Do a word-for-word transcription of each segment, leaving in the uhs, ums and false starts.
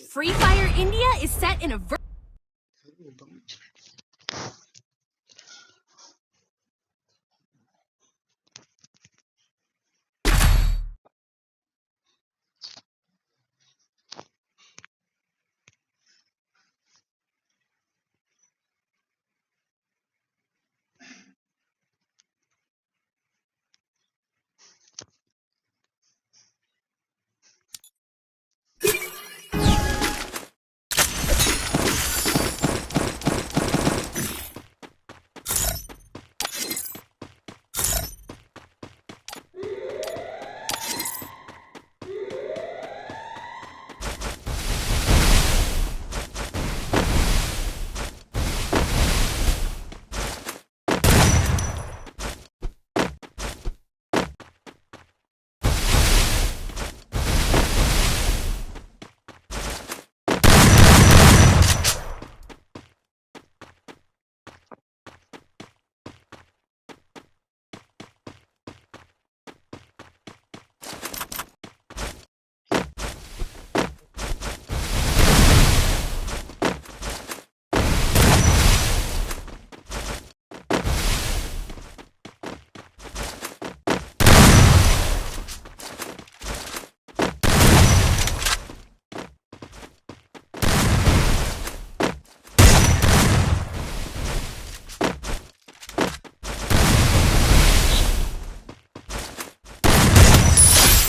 Free Fire India is set in a ver-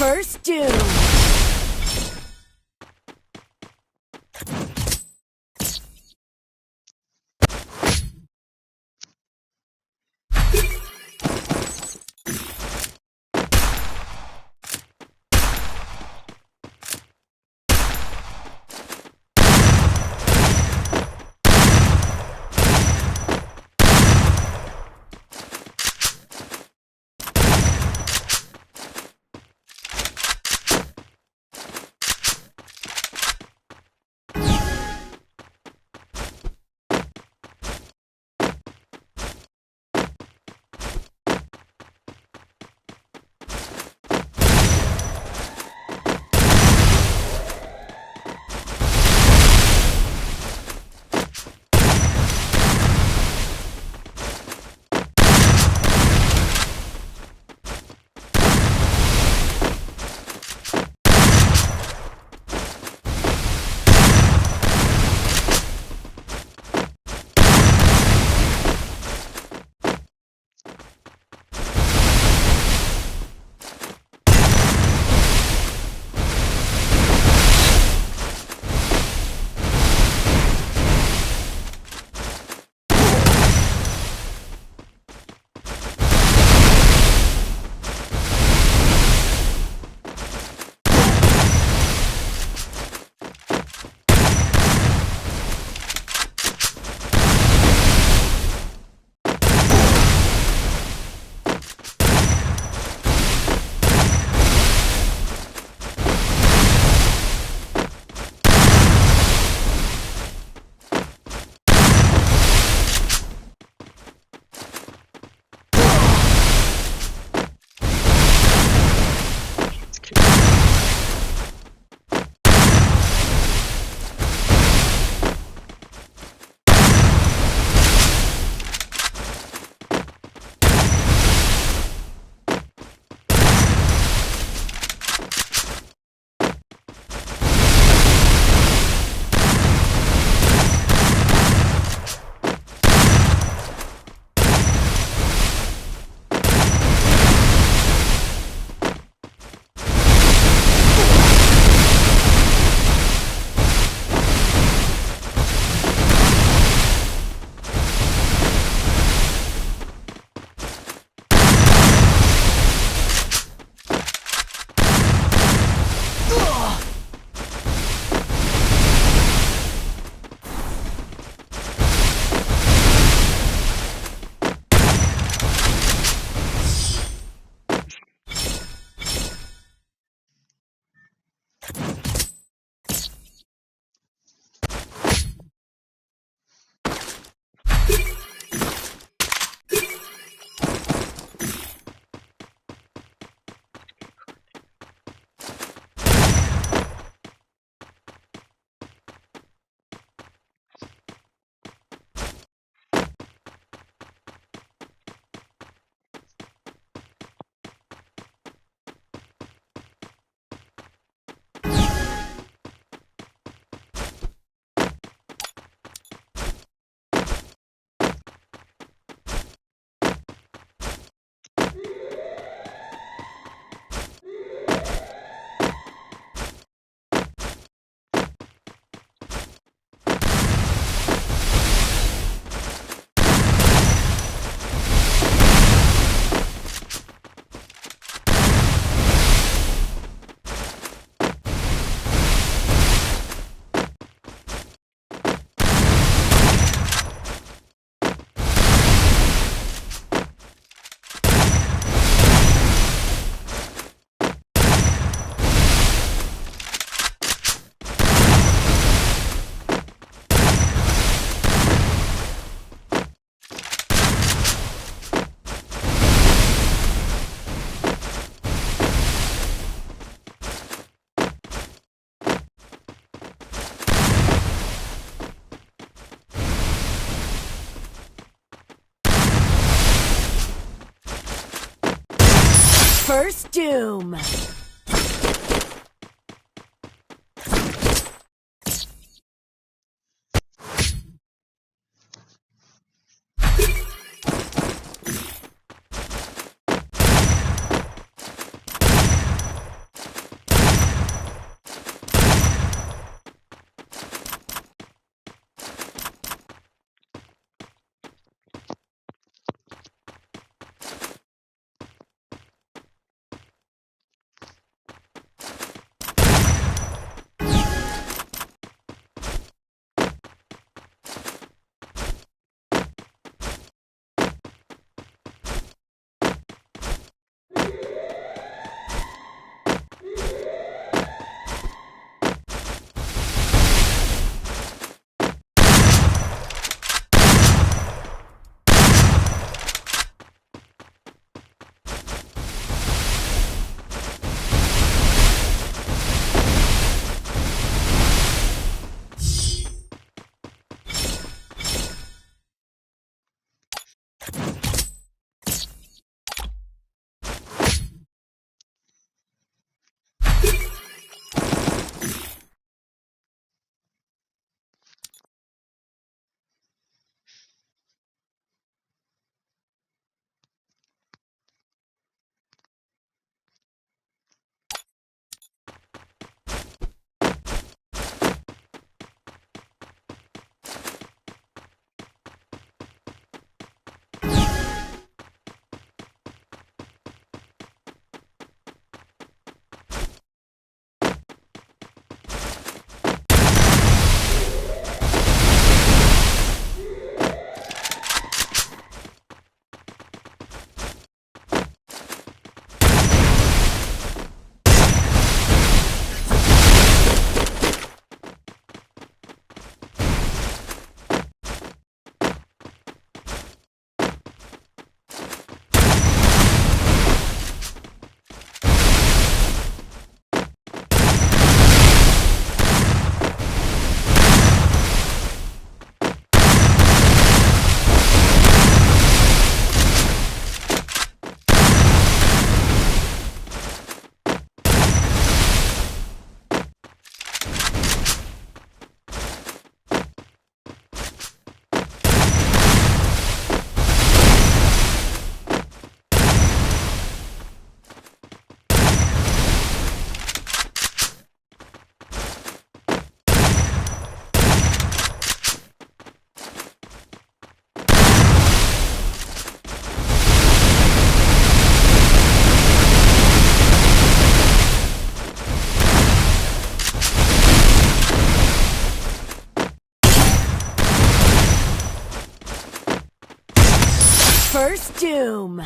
First doom. First Doom. First Doom.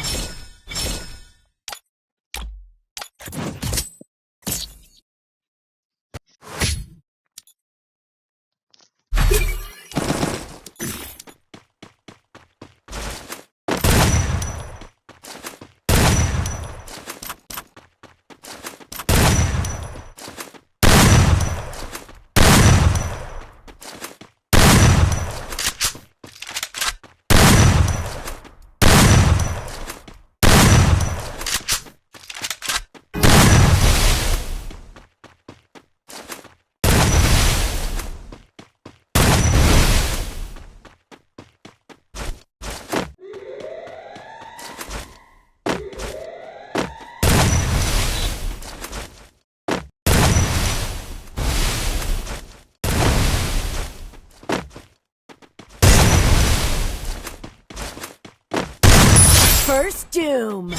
First Doom.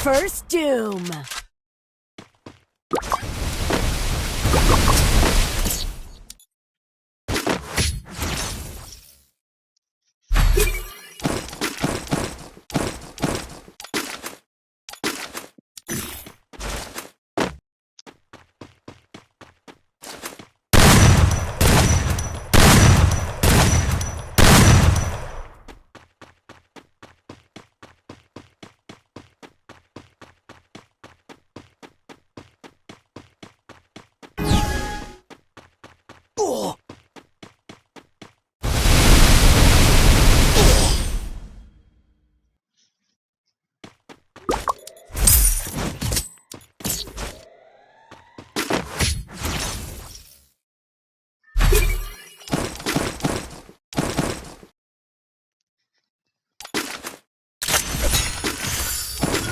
First Doom.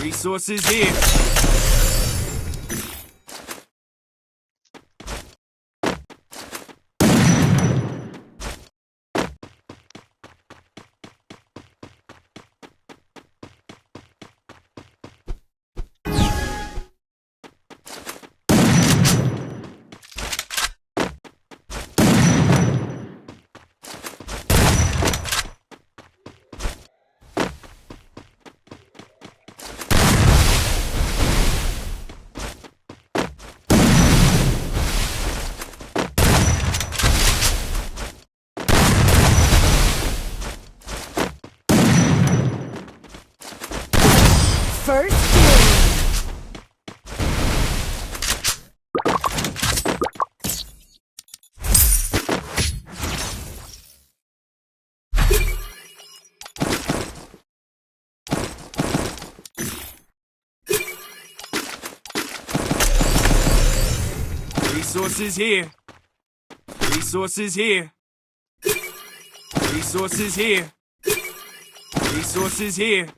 Resources here. First Doom. Resources here. Resources here. Resources here. Resources here.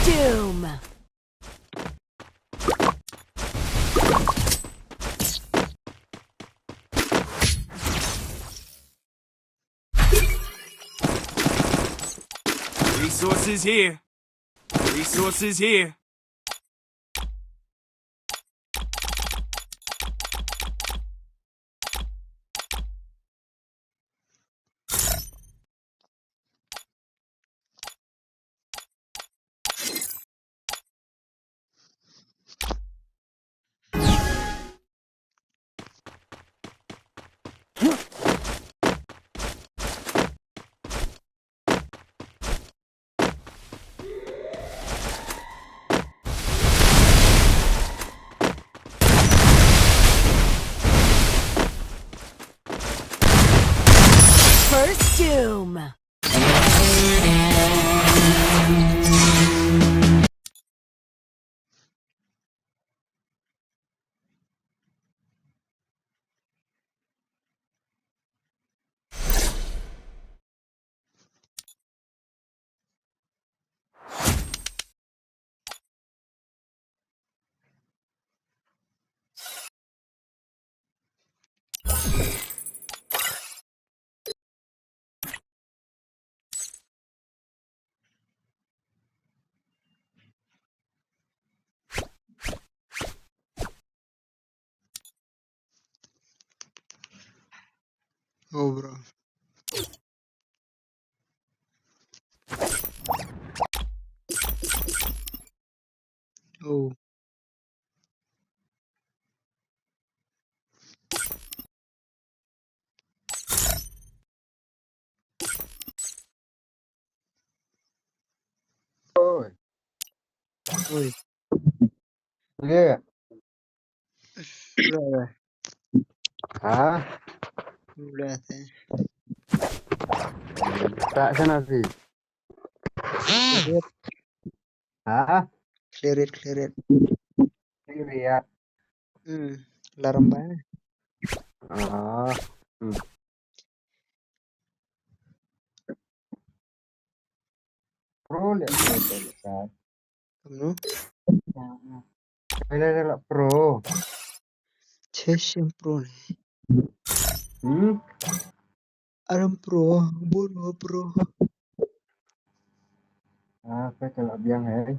Doom. Resources here. Resources here. First Doom. Oh, bro. Oh. Oi. Oi. Ye. Udah, udah. Ha? Udah, teh. Tak sana sih. Clear it. Ha? Clear it, clear it. Clear it. Hmm, laramba. Ah. Hmm. Pro le, pro le, pro le. Kamno? Pele le pro. Chesem pro ne. Hmm? Aram pro, bun pro. Ah, ka chala biang hai.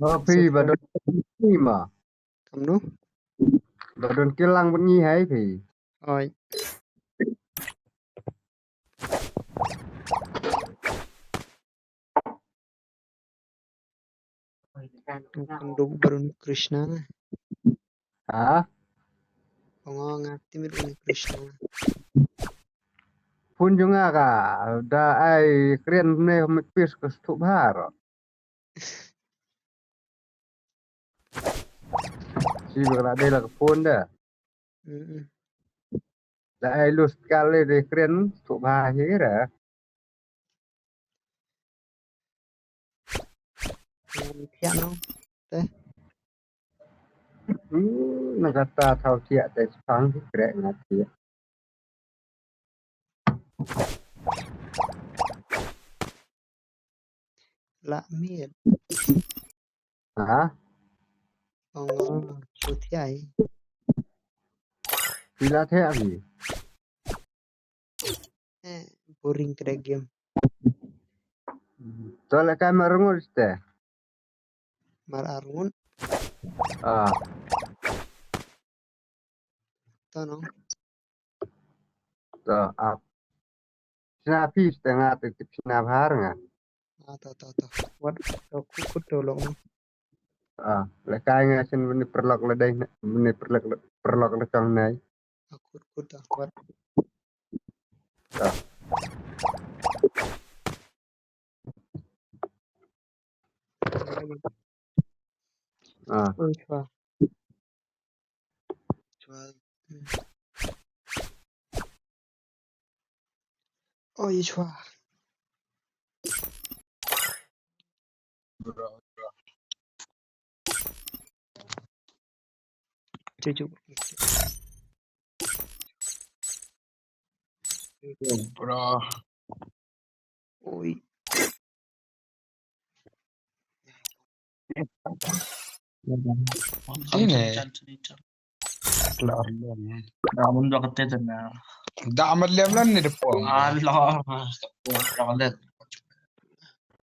Oh, phi ba don ni ma. Kamno? Ba don kilang bad ngi hai phi. Oi. Kan dum baru ni Krishna. Ha? Pengo ngati mit ni Krishna. Pun jong nga ka da ai kren ne mit pis ke stuk bahar. Si ba la dei la ka phone da. Mm. La ai lus kali de kren tu ba hi ra. Thiah no. Te. Hmm, na kata thaw thiah te spang krek nga thiah. La miet. Ha? Oh, so thiah. Phi la thiah phi. Eh, boring kre game. To le kai mar ngut te. Mar ar ngut. Ah. To no. To ap. Sna pis te nga te tip sna bhar nga. Ah, to, to, to. Wat to kut kut to long. Ah, le kai nga sin mani perlok le dai, mani perlok le, perlok le chong nai. Ah, kut kut to. Wat. Ah. Ah. Oi, chwa. Chwa. Oi, chwa. Cucuk. Bro. Oi. Ine. Da man da kate da na. Da man lem lan ni da pom. Allah. Da man lem.